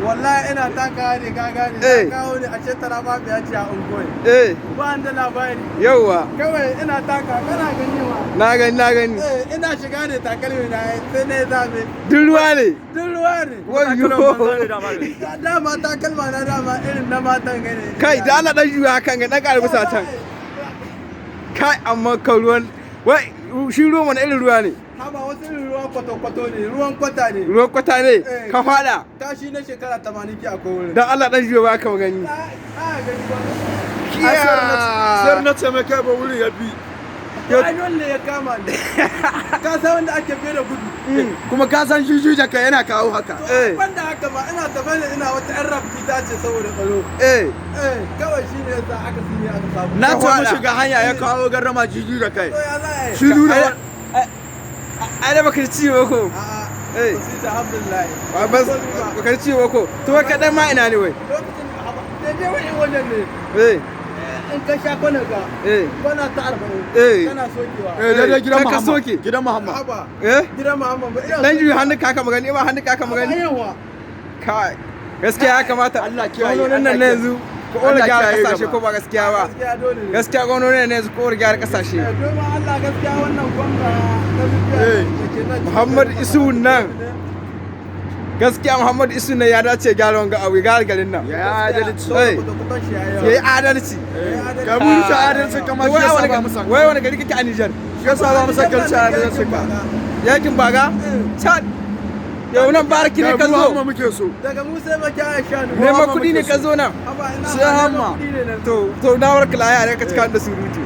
Wallahi ina taka ne, ka gane. Eh. Na kawo ne a ce tara ba ya ce a ungoyi. Ba ni da labari. Yauwa. Kawai ina taka, kana gani ma. Na gani, na gani. Eh, ina shiga ne takalmi na sai na yi zame. Duk ruwa ne. Duk ruwa ne. Wayyo. Dama takalma na dama irin na matan gane. Kai, da Allah dan juya kan ga dan ƙara bisa can. Kai, amma kan ruwan wai shi ruwan wani irin ruwa ne? Haba, wasu irin ruwan kwato-kwato ne, ruwan kwata ne. Ruwan kwata ne? Eh. Ka fada. Kashi na shekara 80 ki akwai wurin. Dan Allah dan juya ba ka gani. A gani ba. Sayar na ce mai kai ba wurin ya bi. Ai dole ya kama ni. Ka san wanda ake fiye da gudu. Kuma ka san juju da kai yana kawo haka. To, banda haka ba ina tafe ne, ina wata yan rafi ta ce saboda tsaro. Eh, kawai shi ne yasa aka sine aka samu. Na Ka ce mu faɗa. shiga hanya ya kawo garrama juju da kai. To, ya za a yi? Shi nuna Ai da baka ci ciwo ko? A'a. Eh. Ba su yi ta, alhamdulillah. Ba bas baka ci ciwo ko? To wai kaɗan ma ina ne wai? Lokacin haba, daidai wani wannan ne. In ka sha kwana ga. Kwana ta 40. Kana sokewa. Eh, daidai gidan Kai ka Muhammad. soke. Gidan Muhammad. Haba. Eh? Gidan Muhammad ba ina Dan juya hannun ka magani, ba hannun ka magani. Yawa. Kai. Gaskiya ya kamata Allah kiyaye, gwamnonin Allah nan na kiyaye. yanzu ko ƙora Allah gyara kiyaye kasashe gaba. ko ba gaskiya ba. Gaskiya dole ne. Gaskiya gwamnonin nan na yanzu ko ƙora gyara kasashe. Eh, domin Allah gaskiya wannan gwamna na Libya da ke nan cikin Muhammad garin Isu nan. ne. Gaskiya Muhammad Isu ne ya dace gyara wanga abu, gyara garin nan. Ya adalci. Eh. Kuta-kutan shi ya yi yawa. Ya yi adalci. Ka mun shi adalci kamar shi Wai a yasa wani ba mu san. wai wani gari kake a Nijar? Shi yasa ba mu san kalci adalci ka. Yankin Baga? Chad. Yau nan baraki ne ka Kai mu zo. hamma muke so. Daga mu sai maki a shanu. Neman kuɗi ne ka zo nan. Haba, ina Sai ma neman hamma. kuɗi ne nan. To na warka laya ne ka cika da surutu.